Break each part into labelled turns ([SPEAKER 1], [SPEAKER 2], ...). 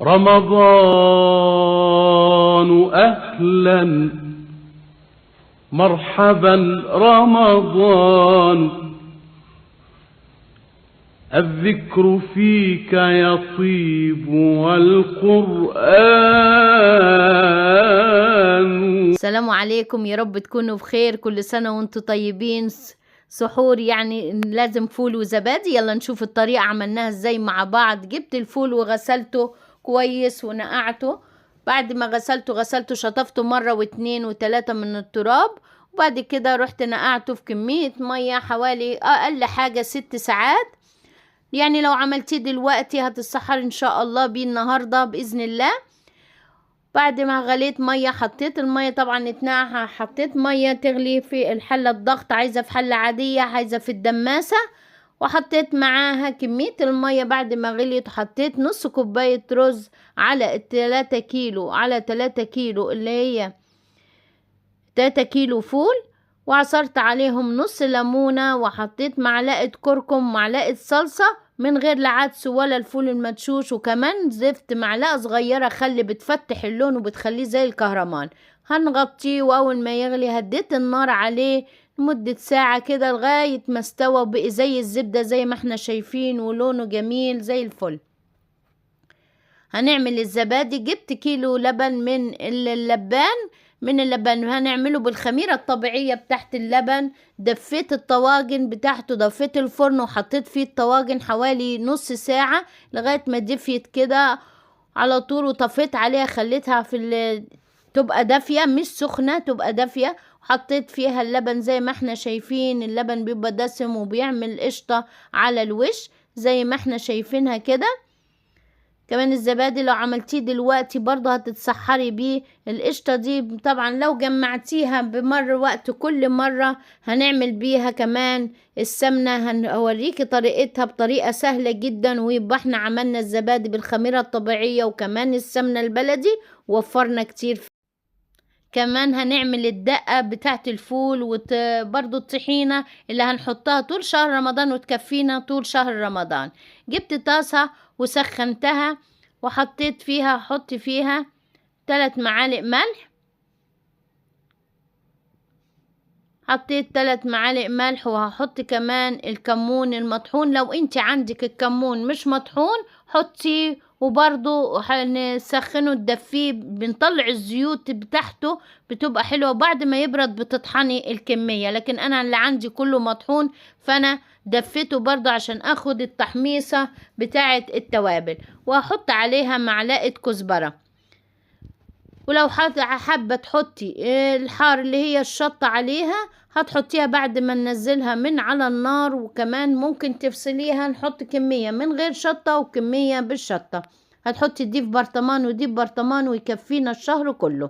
[SPEAKER 1] رمضان أهلا مرحبا رمضان، الذكر فيك يطيب والقرآن.
[SPEAKER 2] السلام عليكم، يا رب تكونوا بخير، كل سنة وانتم طيبين. سحور يعني لازم فول وزبادي. يلا نشوف الطريقة عملناها ازاي مع بعض. جبت الفول وغسلته كويس ونقعته، بعد ما غسلته شطفته مرة واتنين وتلاتة من التراب، وبعد كده رحت نقعته في كمية مية حوالي اقل حاجة 6 ساعات. يعني لو عملتيه دلوقتي هتتسحر ان شاء الله بيه النهاردة بإذن الله. بعد ما غليت مية حطيت المية طبعا اتنقع، حطيت مية تغلي في الحلة الضغط، عايزة في حلة عادية، عايزة في الدماسة، وحطيت معاها كمية المية. بعد ما غليت حطيت نص كوباية رز على 3 كيلو، على 3 كيلو اللي هي 3 كيلو فول، وعصرت عليهم نص ليمونة، وحطيت معلقة كركم، معلقة صلصة من غير لا عدس ولا الفول المدشوش، وكمان زفت معلقة صغيرة خل بتفتح اللون وبتخليه زي الكهرمان. هنغطيه، واول ما يغلي هديت النار عليه لمدة ساعة كده لغاية ما استوى وبقي زي الزبدة زي ما احنا شايفين، ولونه جميل زي الفل. هنعمل الزبادي. جبت كيلو لبن من اللبان، هنعمله بالخميرة الطبيعية بتاعت اللبن. دفيت الطواجن بتاعته، دفيت الفرن وحطيت فيه الطواجن حوالي نص ساعة لغاية ما دفيت كده على طول، وطفيت عليها، خليتها في تبقى دافية مش سخنة، تبقى دافية. وحطيت فيها اللبن زي ما احنا شايفين، اللبن بيبقى دسم وبيعمل قشطة على الوش زي ما احنا شايفينها كده. كمان الزبادي لو عملتيه دلوقتي برضه هتتسحري بيه. القشطة دي طبعا لو جمعتيها بمر وقت كل مرة هنعمل بيها كمان السمنة، هنوريكي طريقتها بطريقة سهلة جدا، ويبقى احنا عملنا الزبادي بالخميرة الطبيعية وكمان السمنة البلدي، وفرنا كتير. كمان هنعمل الدقة بتاعت الفول وبرضو الطحينة اللي هنحطها طول شهر رمضان وتكفينا طول شهر رمضان. جبت طاسة وسخنتها وحطيت فيها، حط فيها 3 معالق ملح، حطيت 3 معالق ملح، وهحط كمان الكمون المطحون. لو انت عندك الكمون مش مطحون حطيه، وبرضو هنسخنه تدفيه، بنطلع الزيوت بتاعته بتبقى حلوة، وبعد ما يبرد بتطحني الكمية. لكن انا اللي عندي كله مطحون فانا دفيته برضو عشان اخد التحميصة بتاعة التوابل. وهحط عليها معلقة كزبرة، ولو حابة تحطي الحار اللي هي الشطة عليها هتحطيها بعد ما ننزلها من على النار، وكمان ممكن تفصليها، نحط كمية من غير شطة وكمية بالشطة. هتحطي دي في برطمان ودي في برطمان ويكفينا الشهر كله.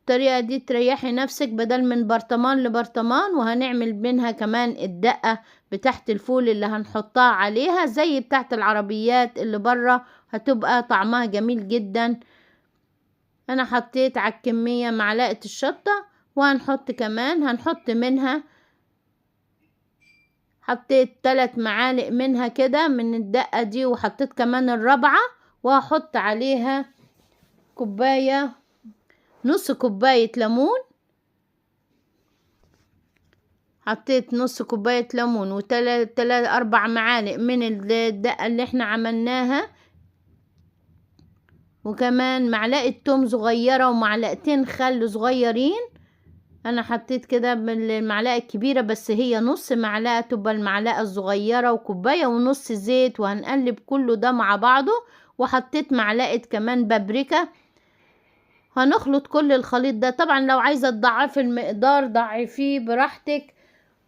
[SPEAKER 2] الطريقة دي تريحي نفسك بدل من برطمان لبرطمان. وهنعمل منها كمان الدقة بتاعت الفول اللي هنحطها عليها زي بتاعت العربيات اللي برا، هتبقى طعمها جميل جدا. انا حطيت على الكمية معلقة الشطة، وهنحط كمان، هنحط منها، حطيت 3 معالق منها كده من الدقة دي، وحطيت كمان الرابعة، وهحط عليها كوباية، نص كوباية ليمون. حطيت نص كوباية ليمون وتلات 4 معالق من الدقة اللي احنا عملناها، وكمان معلقة توم صغيرة ومعلقتين خل صغيرين. انا حطيت كده بالمعلقة الكبيرة، بس هي نص معلقة تبقى المعلقة الصغيرة، وكوباية ونص زيت، وهنقلب كله ده مع بعضه. وحطيت معلقة كمان بابريكا. هنخلط كل الخليط ده. طبعا لو عايزة تضعفي المقدار ضعفيه براحتك،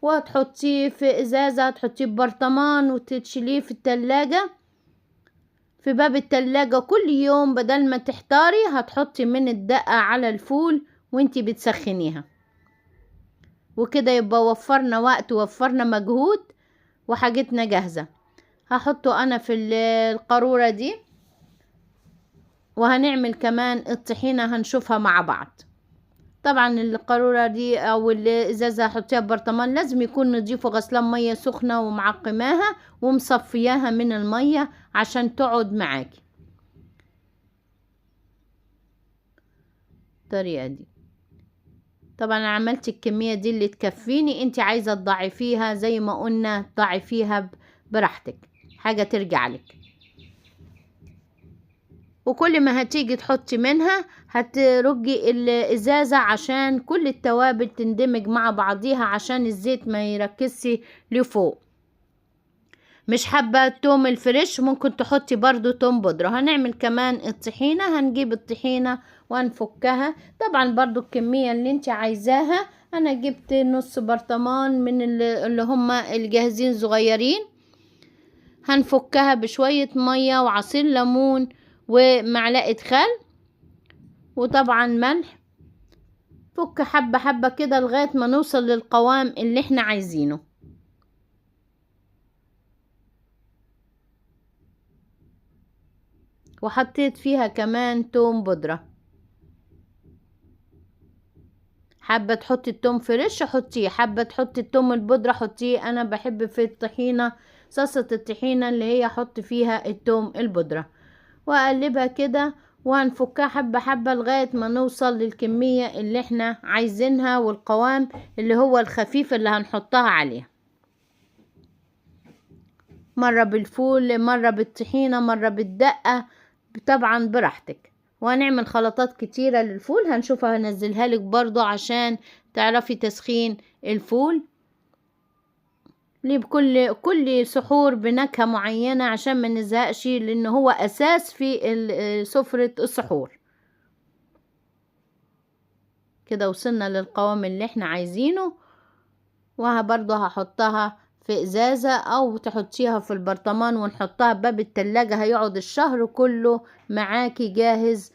[SPEAKER 2] وهتحطيه في ازازة، هتحطيه في برطمان وتشيليه في التلاجة، في باب التلاجة كل يوم. بدل ما تحتاري هتحطي من الدقة على الفول وانتي بتسخنيها، وكده يبقى وفرنا وقت ووفرنا مجهود وحاجتنا جاهزة. هحطه انا في القارورة دي، وهنعمل كمان الطحينة هنشوفها مع بعض. طبعا القارورة دي او الازازة هحطيها ببرطمان، لازم يكون نضيف وغسلان مية سخنة ومعقماها ومصفياها من المية عشان تقعد معاكي. الطريقة دي. طبعا انا عملت الكمية دي اللي تكفيني، انت عايزة تضاعفيها زي ما قلنا تضاعفيها براحتك، حاجة ترجع لك. وكل ما هتيجي تحطي منها هترجي الازازة عشان كل التوابل تندمج مع بعضيها، عشان الزيت ما يركزش لفوق. مش حابة التوم الفريش ممكن تحطي برضو توم بودرة. هنعمل كمان الطحينة، هنجيب الطحينة وهنفكها طبعا برضو الكمية اللي انت عايزاها. انا جبت نص برطمان من اللي هم الجاهزين صغيرين. هنفكها بشوية مية وعصير ليمون ومعلقة خل وطبعا ملح. فك حبة حبة كده لغاية ما نوصل للقوام اللي احنا عايزينه. وحطيت فيها كمان توم بودرة. حابة تحطي التوم fresh حطيه، حابة تحطي التوم البودرة حطيه. انا بحب في الطحينة صلصة الطحينة اللي هي احط فيها التوم البودرة. واقلبها كده وهنفكها حبة حبة لغاية ما نوصل للكمية اللي احنا عايزينها والقوام اللي هو الخفيف اللي هنحطها عليه. مرة بالفول، مرة بالطحينة، مرة بالدقة، طبعا براحتك. وهنعمل خلطات كتيرة للفول هنشوفها، هنزلها لك برضو عشان تعرفي تسخين الفول ليه بكل كل سحور بنكهة معينة عشان ما نزهقش، لان هو اساس في سفرة السحور. كده وصلنا للقوام اللي احنا عايزينه. وبرضو هحطها في ازازة او تحطيها في البرطمان ونحطها بباب التلاجة، هيقعد الشهر كله معاكي جاهز.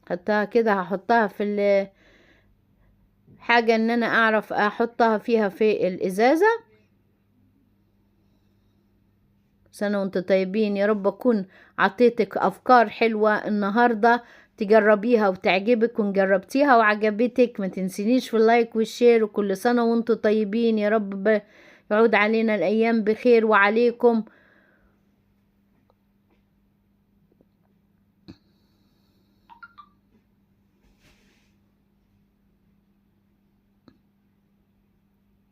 [SPEAKER 2] حطها كده، هحطها في حاجة ان انا اعرف احطها فيها في الازازة. سنة وانتم طيبين، يا رب اكون عطيتك افكار حلوة النهاردة تجربيها وتعجبك، وان جربتيها وعجبتك ما تنسينيش في ال like وال share. وكل سنة وانتم طيبين، يا رب يعود علينا الايام بخير وعليكم.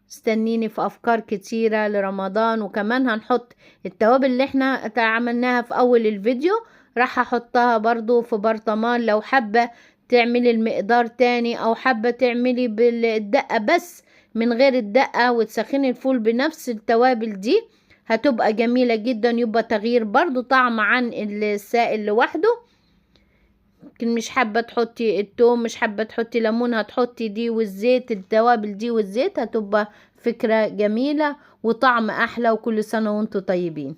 [SPEAKER 2] استنيني في افكار كتيرة لرمضان. وكمان هنحط التوابل اللي احنا عملناها في اول الفيديو، راح احطها برضو في برطمان. لو حابة تعملي المقدار تاني او حابة تعملي بالدقة بس من غير الدقة وتسخني الفول بنفس التوابل دي هتبقى جميلة جدا، يبقى تغيير برضو طعم عن السائل لوحده. لكن مش حابة تحطي التوم، مش حابة تحطي ليمون، هتحطي دي والزيت، التوابل دي والزيت، هتبقى فكرة جميلة وطعم أحلى. وكل سنة وانتم طيبين.